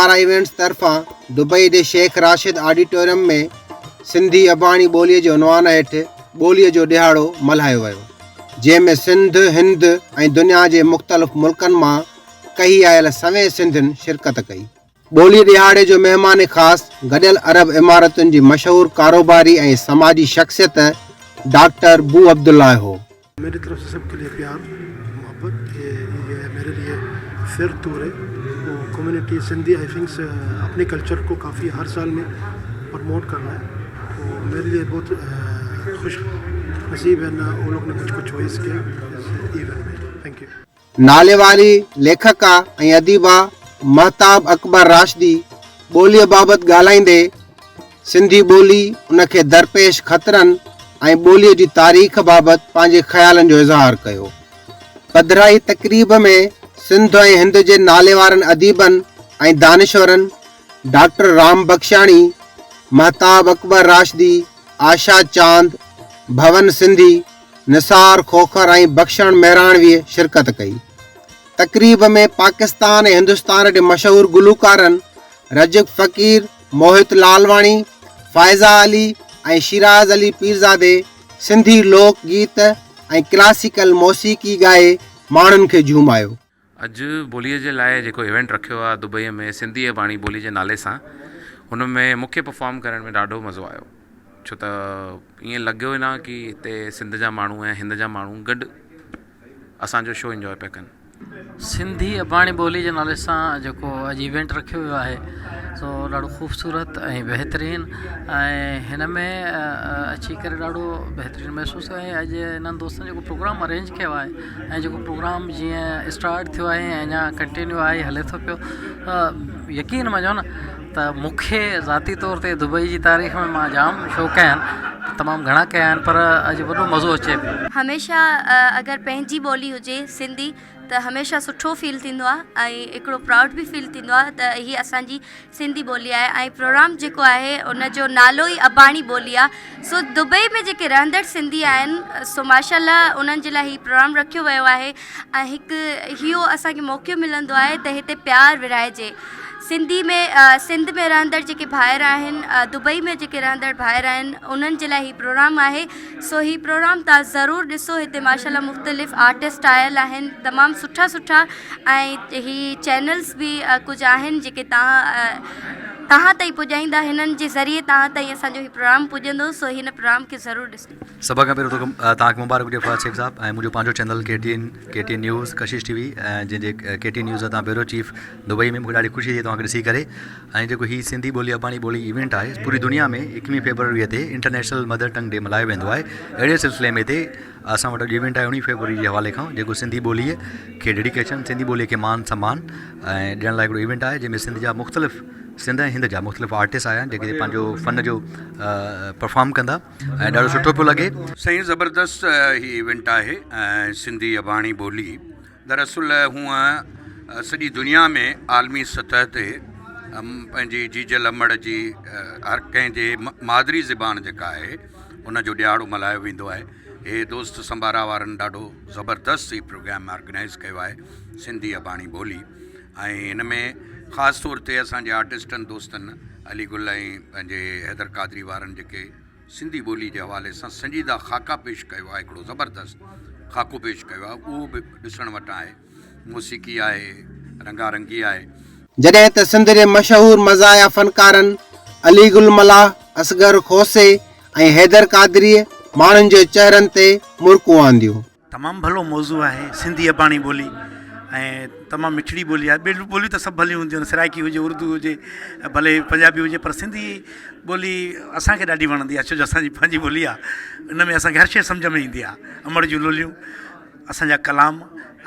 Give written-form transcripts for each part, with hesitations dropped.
سمبارا events طرفان Dubai جي Shaikh Rashid auditorium ۾ Sindhi اباڻي ٻوليء جي عنوان هيٺ ٻوليء جو ڏهاڙو ملهايو ويو، جنهن ۾ سنڌ، هند ۽ دنيا جي مختلف ملڪن مان ڪهي آيل سوين سنڌين شرڪت ڪئي. ٻولي ڏهاڙي جو مهمان خاص گڏيل عرب امارتن جي مشهور ڪاروباري ۽ سماجي شخصيت ڊاڪٽر بو عبدالله هو. ميري طرف سي سب ڪي ليي پيار محبت يي هي ميري ليي فيئر تور هي او ڪميونٽي سنڌي آئي ٿنڪس اپني ڪلچر ڪو ڪافي هر سال ۾ پرموٽ ڪر رها هي تو ميري ليي بهت خوش نصيب هي نا او لوگ ني مجھ ڪو چوائس ڪيا اس ايونٽ ۾ thank you. ناليواري ليکڪا ۽ اديبه مهتاب اڪبر راشدي ٻوليء بابت ڳالهائيندي سنڌي ٻولي، ان کي درپيش خطرن ۽ ٻوليء جي تاريخ بابت پنهنجي خيالن جو اظهار ڪيو. پڌرائي تقريب ۾ سنڌ ۽ هند جي ناليوارن اديبن ۽ دانشورن ڊاڪٽر رام بخشاڻي، مهتاب اڪبر راشدي، آشا چاند، ڀون سنڌي، نثار کوکر ۽ بخشڻ مهراڻويء شرڪت ڪئي. تقريب ۾ پاڪستان ۽ هندستان جي مشهور گلوڪارن رجب فقير، موهت لالواڻي، فائزه علي ۽ شيراز علي پيرزادي سنڌي لوڪ گيت ۽ ڪلاسيڪل موسيقي ڳائي ماڻهن کي جهومايو. اڄ ٻوليء جي لاء جيڪو ايونٽ رکيو آهي دبئيء ۾ سنڌي اباڻي ٻولي جي نالي سان هن ۾ مون کي پرفارم ڪرڻ ۾ ڏاڍو مزو آيو ڇو ته ائين لڳيو ئي نه ڪي هتي سنڌ جا ماڻهو ۽ هند جا ماڻهو گڏ اسان جو شو انجوائي پيا ڪن. سنڌي اباڻي ٻولي جي نالي سان جيڪو اڄ ايونٽ رکيو ويو آهي سو ڏاڍو خوبصورت ۽ بهترين ۽ هن ۾ اچي ڪري ڏاڍو بهترين محسوس ٿيو ۽ اڄ انهن دوستن جيڪو پروگرام ارينج ڪيو آهي ۽ جيڪو پروگرام جيئن اسٽارٽ ٿيو آهي ۽ اڃا ڪنٽينيو آهي هلي ٿو پيو يقين مڃو نه ته مون کي ذاتي طور تي دبئي جي تاريخ ۾ مان جام شو ڪيا آهن تمام گهڻا ڪيا آهن پر اڄ وڏو مزو اچي پيو. هميشه اگر پنهنجي ٻولي هجي سنڌي ته هميشه سٺو فيل ٿيندو آهي ۽ هڪڙو پرائوڊ به فيل ٿيندو آهي ته هي اسان جي سنڌي ٻولي آهي ۽ پروگرام جيڪو آهي ان جو نالو ئي اباڻي ٻولي آهي سو دبئي ۾ جيڪي رهندڙ سنڌي آهن سو ماشاء الله انهن جي لاء هي پروگرام رکيو ويو آهي ۽ هڪ اهو اسان کي موقعو ملندو آهي ته هتي پيار ورهائجي سنڌي ۾ سنڌ ۾ رهندڙ جيڪي ڀائر آهن دبئي ۾ جيڪي رهندڙ ڀائر آهن انهن جي لاء هي پروگرام آهي سو هي پروگرام تان ضرور ڏسو هتي ماشاء الله مختلف آرٽسٽ آيل آهن تمام سٺا سٺا ۽ هي چينلز به ڪجهه آهن جيڪي تان تهان تائين پڄائيندا هنن جي ذريعي تهان تائين اسان جو هي پروگرام پڄندو سو هن پروگرام کي ضرور ڏسو. سڀ کان پهريون ته توهان کي مبارڪ هجي فهد شيخ صاحب ۽ منهنجو پنهنجو channel K T N K T N news Kashish T V ۽ جنهن جي ڪي ٽي اين نيوز تان بيورو چيف دبئي ۾ مونکي ڏاڍي خوشي ٿي توهان کي ڏسي ڪري ۽ جيڪو هي سنڌي ٻولي اباڻي ٻولي ايونٽ آهي پوري دنيا ۾ ايڪويهه فيبروري تي انٽرنيشنل مدر ٽنگ ڊي ملهايو ويندو آهي اهڙي سلسلي ۾ هتي اسان وٽ اڄ ايونٽ آهي اڻويهه فيبروري جي حوالي کان جيڪو سنڌي ٻوليء کي ڊيڊيڪيشن سنڌي ٻوليء کي مان سمان ۽ ڏيڻ لاء هڪڙو ايونٽ آهي جنهن ۾ سنڌ جا مختلف سنڌ ۽ هند جا مختلف آرٽسٽ آيا آهن جيڪي پنهنجو فن جو پرفارم ڪندا ۽ ڏاڍو سٺو پيو لڳي. سائين زبردست هي ايونٽ آهي ۽ سنڌي اباڻي ٻولي دراصل هونء سڄي دنيا ۾ عالمي سطح تي پنهنجي جيجل امڙ جي هر ڪنهن جي مادري زبان جيڪا آهي ان جو ڏهاڙو ملهايو ويندو آهي هي دوست سمبارا وارن ڏاڍو زبردست هي پروگرام آرگنائز ڪيو آهي سنڌي اباڻي ٻولي ۽ هن ۾ خاص طور تي اسان جي آرٽسٽن دوستن علي گل ۽ پنهنجي حيدر قادري وارن جيڪي سنڌي ٻولي جي حوالي سان سنجيده خاڪا پيش ڪيو آهي هڪڙو زبردست خاڪو پيش ڪيو آهي اهو به ڏسڻ وٽان آهي موسيقي آهي رنگا رنگي آهي. جڏهن ته سنڌ جي مشهور مزاحيه فنڪارن علي گل ملاح، اصغر کوسي ۽ حيدر قادريء ماڻهن جي چهرن تي مرڪون آنديون. تمام ڀلو موضوع آهي سنڌي اباڻي ٻولي ۽ تمام مٺڙي ٻولي آهي ٻيون ٻوليون ته سڀ ڀليون هونديون آهن سرائڪي هجي اردو هجي ڀلي پنجابي هجي پر سنڌي ٻولي اسانکي ڏاڍي وڻندي آهي ڇو جو اسانجي پنهنجي ٻولي آهي ان ۾ اسانکي هر شيء سمجهه ۾ ايندي آهي امڙ جون لوليون اسانجا ڪلام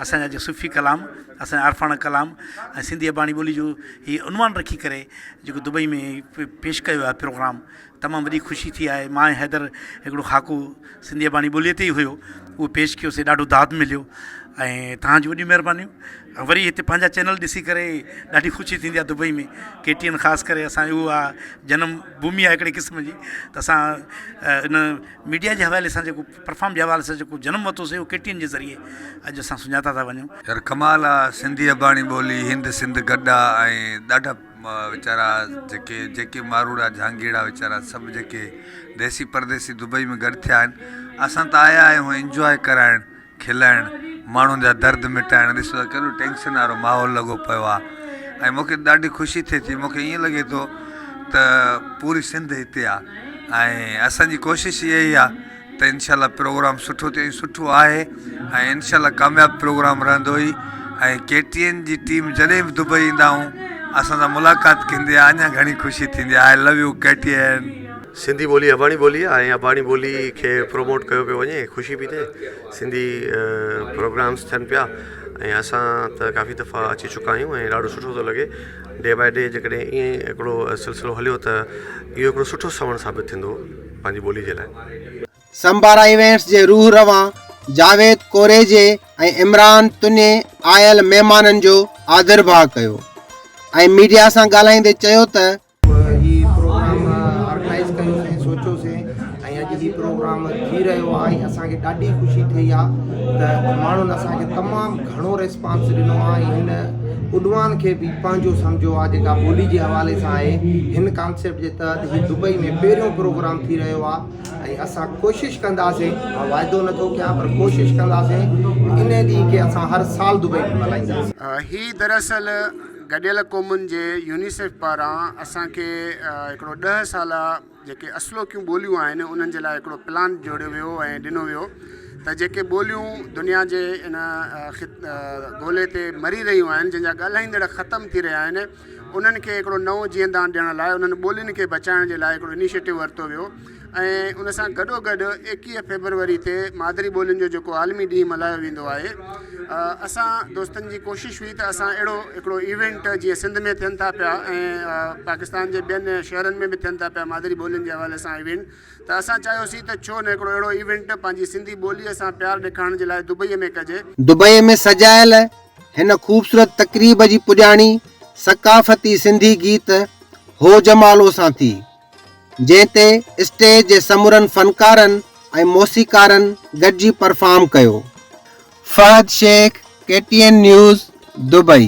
اسانجا جي صوفي ڪلام اسانجا عارفاڻا ڪلام ۽ سنڌي اباڻي ٻولي جو هي عنوان رکي ڪري جيڪو دبئي ۾ پيش ڪيو آهي پروگرام تمام وڏي خوشي ٿي آهي مان ۽ حيدر هڪڙو خاڪو سنڌي اباڻي ٻوليء تي ئي هيو اهو پيش ڪيوسي ڏاڍو داد مليو ۽ توهان جون وڏيون مهربانيون وري هتي پنهنجا چينل ڏسي ڪري ڏاڍي خوشي ٿيندي آهي دبئي ۾ ڪي ٽي اين خاص ڪري اسان جو اهو آهي جنم ڀومي آهي هڪڙي قسم جي ته اسان ان ميڊيا جي حوالي سان جيڪو پرفارم جي حوالي سان جيڪو جنم ورتوسي اهو ڪي ٽي اين جي ذريعي اڄ اسان سڃاتا ٿا وڃون. يار ڪمال آ سنڌي اباڻي ٻولي هند سنڌ گڏ آ ۽ ڏاڍا. ويچارا جيڪي جيڪي ماروئڙا جهانگيئڙا ويچارا سڀ جيڪي ديسي پرديسي دبئي ۾ گڏ ٿيا آهن اسان ته آيا آهيون انجواء ڪرائڻ کلائڻ ماڻهن جا درد مٽائڻ ڏسو ته ڪيڏو ٽينشن وارو ماحول لڳو پيو آهي ۽ مون کي ڏاڍي خوشي ٿئي ٿي مون کي ائين لڳي ٿو ته پوري سنڌ هتي آهي ۽ اسان جي ڪوشش اها ئي آهي ته انشاء الله پروگرام سٺو ٿئي ۽ سٺو آهي ۽ انشاء الله ڪامياب پروگرام رهندو ئي ۽ ڪي ٽي اين جي ٽيم جڏهن به دبئي ايندا آهيون اسان سان ملاقات ٿيندي آهي اڃا گهڻي خوشي ٿيندي آهي آء لو يو ڪي ٽي اين. سنڌي ٻولي اباڻي ٻولي آهي ۽ اباڻي ٻولي کي پروموٽ ڪيو پيو وڃي خوشي پئي ٿئي سنڌي پروگرامس ٿين پيا ۽ اسان ته ڪافي دفعا اچي چڪا آهيون ۽ ڏاڍو سٺو ٿو لڳي ڊي باء ڊي جيڪڏهن ائين ئي هڪڙو سلسلو هليو ته اهو هڪڙو سٺو سوڻ ثابت ٿيندو پنهنجي ٻولي جي لاء. سمبارا ايونٽس جي روح روان جاويد ڪوريجي ۽ عمران تنيي آيل مهمانن جو آڌرڀاء ڪيو ۽ ميڊيا سان ڳالهائيندي چيو ته هي پروگرام آرگنائيز ڪيوسين سوچيوسين ۽ اڄ هي پروگرام ٿي رهيو آهي ۽ اسان کي ڏاڍي خوشي ٿي آهي ته ماڻهن اسان کي تمام گهڻو ريسپانس ڏنو آهي ۽ هن اڏوان کي به پنهنجو سمجهيو آهي جيڪا ٻولي جي حوالي سان آهي هن ڪانسيپٽ جي تحت هي دبئي ۾ پهريون پروگرام ٿي رهيو آهي ۽ اسان ڪوشش ڪنداسين مان واعدو نٿو ڪيان پر ڪوشش ڪنداسين ان ڏينهن کي اسان هر سال دبئي ۾ ملهائينداسين. هي دراصل گڏيل قومن جي يونيسيف پاران اسان کي هڪڙو ڏهه سالا جيڪي اصلوڪيون ٻوليون آهن انهن جي لاء هڪڙو پلان جوڙيو ويو ۽ ڏنو ويو ته جيڪي ٻوليون دنيا جي ان گولي تي مري رهيون آهن جن جا ڳالهائيندڙ ختم ٿي رهيا آهن انهن کي هڪڙو نئون جيئندان ڏيڻ لاء انهن ٻولين کي بچائڻ جي لاء هڪڙو انيشيٽو ورتو ويو ۽ ان سان گڏو گڏ ايڪيهه فيبروري تي مادري ٻولين جو جيڪو عالمي ڏينهن ملهايو ويندو آهي اسان دوستن جي ڪوشش هئي ته اسان اهڙو هڪڙو ايونٽ جيئن سنڌ ۾ ٿين ٿا پيا ۽ پاڪستان جي ٻين شهرن ۾ به ٿين ٿا پيا مادري ٻولين جي حوالي سان ايونٽ ته اسان چاهيوسين ته ڇو نه هڪڙو اهڙو ايونٽ پنهنجي سنڌي ٻوليء سان پيار ڏيکارڻ جي لاء دبئي ۾ ڪجي. دبئي ۾ سجايل هن خوبصورت تقريب جي پڄاڻي ثقافتي سنڌي گيت هو جمالو سان ٿي. جنهن تي اسٽيج جي سمورن فنڪارن ۽ موسيقارن گڏجي پرفارم ڪيو. Fahad Shaikh, K T N news, Dubai.